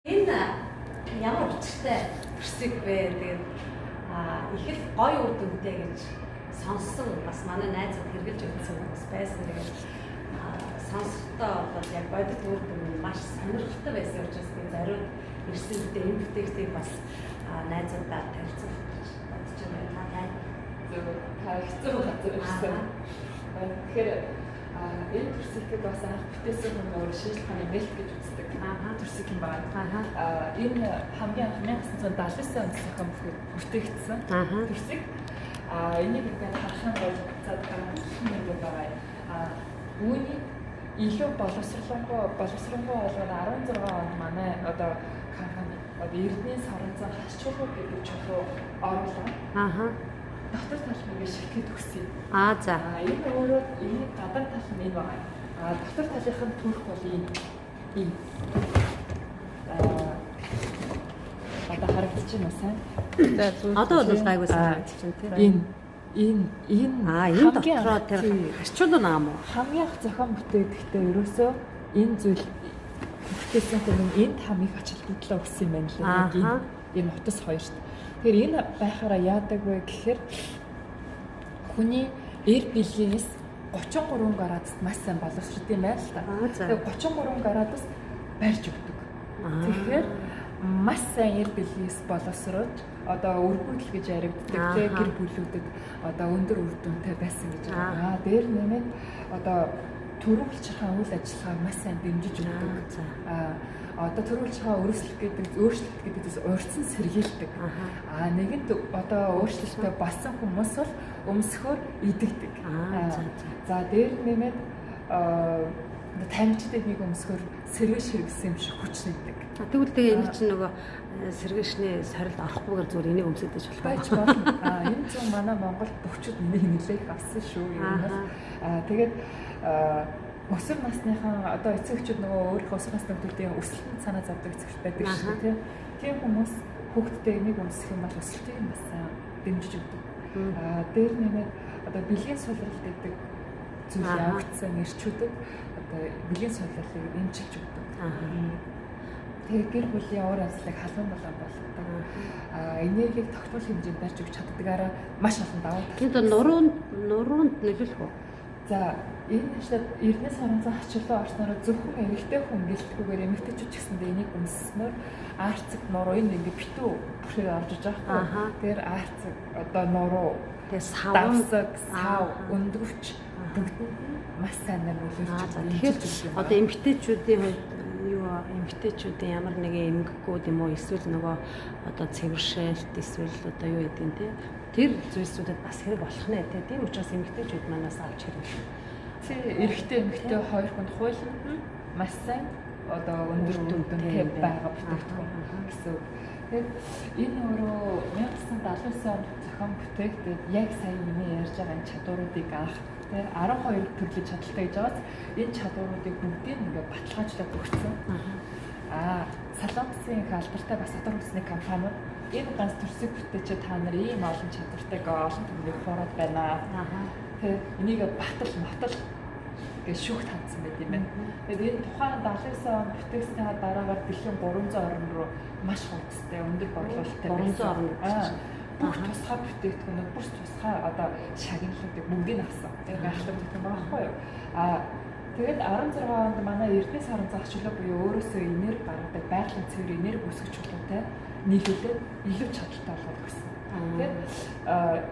Энэ ямар учиртай төрсөг вэ? Тэгээд их л гоё үр дүнтэй гэж сонссон, бас манай найзууд хэрглэж өгсөн хүмүүс байсан. Тэгээд сонсохдоо бол яг бодит үр дүн нь маш сонирхолтой байсан учраас би зориуд ирсэн гэдэг энэ бүтээгдэхүүнийг бас найзуудаа танилцуулах гэж бодож байна. Та зөв та хэцүү газар ирсэн. Тэгэхээр энэ төрсөлтөд бас анх бүтээсэн хүн өөр шинжлэх ухааны мэлт гэж үздэг. Төрсөг юм байна. Энэ хамгийн анх 1979 онд зохион бүтээгдсэн төрсөг. Энийг ингээд харах юм бол за гадна юм байгаа. Үүнийг илүү боловсруулахгүй болгоод 16 онд манай одоо компани одоо Эрдэнийн саранцан хас чулуу гэдэг чулуу оруулаад дотор тал нь ингээд ширхээд өгсөн. За. Энэ өөрөө энэ гадаа тал нь энэ байгаа. Дотор талынх нь төрх бол энэ. Энэ. Одоо харагдаж байна уу сайн? За зүгээр. Одоо бол гайгүй сайн харагдаж байна тийм. Энэ Энэ дотроо тэр харчуулна наам уу? Хамгийн анх зохион бүтээхдээ ерөөсөө энэ зүйл бүтээсэн хүн энд хамгийн их ач холбогдлоо өгсөн юм байна лээ. Яг энэ утас хоёрт. Тэгэхээр энэ байхаараа яадаг вэ гэхээр хүний эр бэлгээс 33 градуст маш сайн боловсрод юм байна л та. Тэгээ 33 градуст барьж өгдөг. Тэгэхээр маш сайн эр бэлгээс боловсрож одоо өргүүдэл гэж яригддаг тий гэр бүлүүдэд одоо өндөр үр дүнтэй байсан гэж байна. Дээр нэмээд одоо төрийн булчирхаан үйл ажиллагааг маш сайн дэмжиж өгдөг. Одоо төрийн булчирхаан өрсөлдөх гэдэг өөрчлөлт гэдэг зүйлс урьдчилан сэргийлдэг. Нэгэнт одоо өөрчлөлттэй болсон хүмүүс бол өмсөхөөр идэгдэг. За дээр нэмээд тамирчдыг нэг өмсгөр сэргээ ширгэсэн юм шиг хүч нэгдэг. Тэгвэл тэгээ энэ чинь нөгөө сэргээшний сорилд орохгүйгээр зүгээр энийг өмсөд байж болох байж болно. Энэ зүүн манай Монголд бөхчүүд энийг нэлээх авсан шүү. Ер нь бол тэгээд өсвөр насныхан одоо эцэг эхчүүд нөгөө өөрийнхөө өсвөр насны хүүхдүүдийн өсөлтөнд санаа зовдөг эцэг эх байдаг шүү дээ, тийм хүмүүс хүүхдтэй энийг өмсөх юм бол өсөлтийг бас дэмжиж өгдөг. Дээр нэмээд одоо бэлгийн сулрал гэдэг зүйл явагдсан эрчүүдэд одоо бэлгийн сулралыг эмчилж өгдөг. Тэгээ гэр бүлийн уур амьсгалыг халуун болон болгодог. Энергийг тогтмол хэмжээнд барьж өгч чаддгаараа маш олон давуу тал. Тэгээд нуруунд нөлөөлөх үү? За энэ нэшлээд Эрдэнэс соронзон хачлаа орсноор зөвхөн эрэгтэй хүн гэлтгүүгээр эмэгтэйчүүд ч гэсэндээ энийг өмсснөөр арцэг нуруу энэ ингээ битүү бүрхээр орж иж байгаа байхгүй. Тэгэхээр арцэг одоо нуруу тэгээ сав сав өндгөвч бүгдэнд нь маш сайнаар нөлөөлж байгаа. Тэгэхээр одоо эмэгтэйчүүдийн хувьд юу эмэгтэйчүүдийн ямар нэгэн эмгэгүүд юм уу эсвэл нөгөө одоо цэвэршээлт эсвэл одоо юу гэдэг нь те тэр зүйлсүүдэд бас хэрэг болох нэ те. Тийм учраас эмэгтэйчүүд манаас авч хэрэглэх. Тий, эрэгтэй эмэгтэй хоёр хүнд хуулинд нь маш сайн одоо өндөр дүнтэй байгаа бүтээгдэхүүн гэсэн үг. Тэгэхээр энэ өөрөө 1979 онд зохион бүтээгдээд яг сая миний ярьж байгаа энэ чадваруудыг анх тий 12 төрлийн чадaltaй гэж байгаас энэ чадваруудыг бүгдийг ингээд баталгаажлаад өгсөн. Солонгосын их алдартай бас татвар хүсний компаниуд энэ ганц төрсөг бүтээчээ та нар ийм олон чадвартай олон түмнийг хуураад байна. Тэ энийг батал мотал гэж шүүхт хандсан байт юм байна. Тэгээд энэ тухайн 79 онд бүтээснийхаа дараагаар дэлхийн 300 орн руу маш хурцтай өндөр борлуулалттай 300 орн руу бүх тусгай бүтээгдэхүүнүүд бүр тусгай одоо шагналуудыг бүгдийг авсан. Тэр гайхалтай бүтээгдэхүүн байгаа байхгүй юу? Тэгээд 16 онд манай Эрдэнэс соронзон ачлаа буюу өөрөөсөө энерги гаргадаг байгалийн цэвэр энерги үүсгэх чулуутай нийлүүлээд илүү чадaltaй болгоод өгсөн. Тэгээд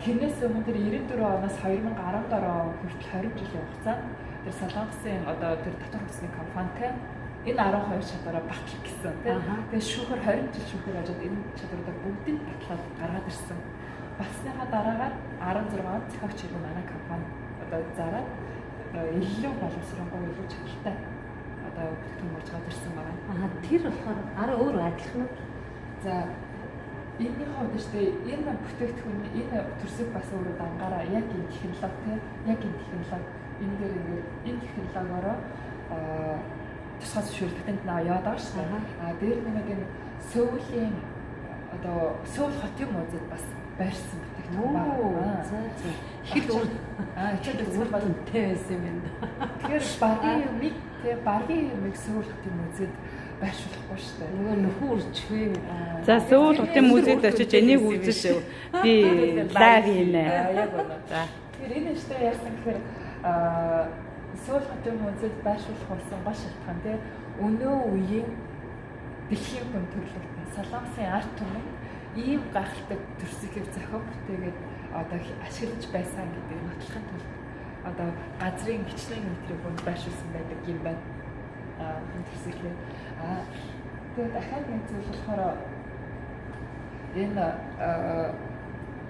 тэрнээс өмнө тэр 94 оноос 2017 он хүртэл 20 жилийн хугацаанд тэр Солонгосын одоо тэр татвар хүсний компанитай энэ 12 чадвараа батлах гэсэн тийм. Тэгээд шүүхэр 20 жил шүүхэр ажаад энэ чадваруудаа бүгдийг батлаад гаргаад ирсэн. Батсныхаа дараагаар 16 онд зохиогч иргэн манай компани одоо зараад илүү боловсронгуй илүү чадaltaй одоо бүтээгдэхүүн болж гараад ирсэн байна. Тэр болохоор арай өөр адилхан уу? За энэний хувьд шүү дээ энэ бүтээгдэхүүний энэ төрсөг бас өөрөө дангаараа яг энэ технологи тийм яг энэ технологи энэ дээр ингээд энэ технологиороо тусгай зөвшөөрөл патент яваад байгаа шүү дээ. Дээр нэмээд энэ Сөүлийн одоо Сөүл хотын музейд бас байрсан бүтээгдэхүүн байна. За за. Хэл үр хичээл үзэх бол үнэтэй байсан юм байна. Тэгэхээр багийн юмыг Сөүл хотын музейд байршуулахгүй шүү дээ. Нөгөө нөхөн үржихвэн. За Сөүл хотын музейд очиж энийг үзэж би live хийнэ. Яг үнэ. За. Тэгэхээр энэ ихтэй яасан гэхээр Сөүл хотын музейд байршуулах болсон гол шалтгаан тий өнөө үеийн дэлхийн хүн төрлөختөн Солонгосын ард түмэн ийм гайхалтай төрсгийг зохион бүтээгээд одоо ашиглаж байсан гэдгийг нотлохын тулд одоо газрын хичнээн метрийг хүнд байршуулсан байдаг юм байна. Энэ төрсөглөө. Тэгээд дахиад нэг зүйл болохоор энэ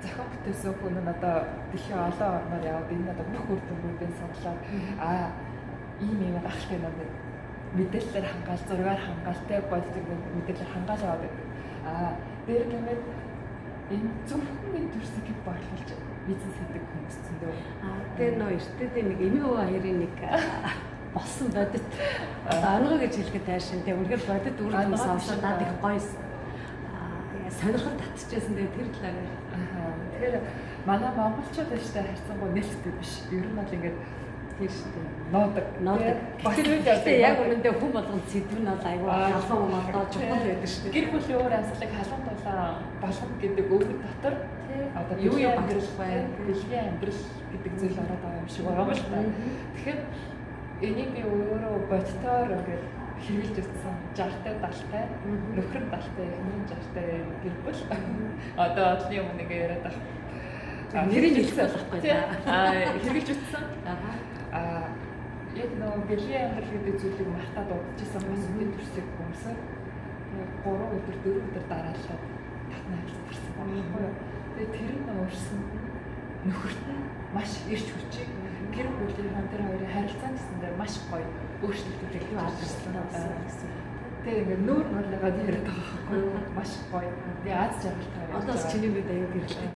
зохион бүтээсэн хүн нь одоо дэлхийн олон орноор яваад энэ одоо бүх үр дүнгуудыг судлаад ийм ийм гайхалтай юм мэдээлэлээр хангаал, зургаар хангаалтай боддог мэдээлэлээр хангаал яваад байдаг. Дээр нэмээд энэ зөвхөн энэ төрсгийг борлуулж бизнес хийдэг хүмүүс зөндөө. Тэр нөө эртээдээ нэг эмийн өвөө хоёрын нэг болсон бодит онгоо гэж хэлэхэд тайшин тэг үнэхээр бодит үр дүн сонсоод над их гоё сонирхол татчихсан. Тэгээ тэр талаар. Тэгэхээр манай монголчууд аштай харьцангуй нээлттэй биш. Ер нь бол ингээд тийм шүү дээ. Нуудаг. Гэхдээ яг үнэндээ хүн болгон сэдв нь бол айгүй халуун одоо чухал байдаг шүү дээ. Гэр бүлийн өөр асуудлыг халуун тулаан болгоно гэдэг үг дотор одоо юу юу амьдрал бай, бэлгийн амьдрал гэдэг зүйл ороод байгаа юм шиг байгаа юм л та. Тэгэхээр энийг би өөрөө бодтоор ингээд хэрэгжилж үзсэн. 60-тай 70-тай, нөхөр нь 70-тай, эхнэр нь 60-тай гэр бүл. Одоо одлын өмнө ингээ яриад байх. Нэрийг хэлсэн болохгүй та. Хэрэгжилж үзсэн. Яг нөгөө бэлгийн амьдрал гэдэг зүйлийг мартаад удажсэн бас үний төрсийг өмсөд 3 өдөр 4 өдөр дараалал татна харилцсан байхгүй юу. Тэгээ тэр нь уурсан нөхөрт нь маш ирч хүчийг гэр бүлийн тэр хоёрын харилцаа гэсэндээ маш гоё өөрчлөлт илүү авчихсан гэсэн. Тэгээ ингээд нүүр нурлаагаад яриад байгаа байхгүй юу. Маш гоё. Тэгээ аз жаргалтай. Одоо бас чиний мэд аюу гэрэлтэй.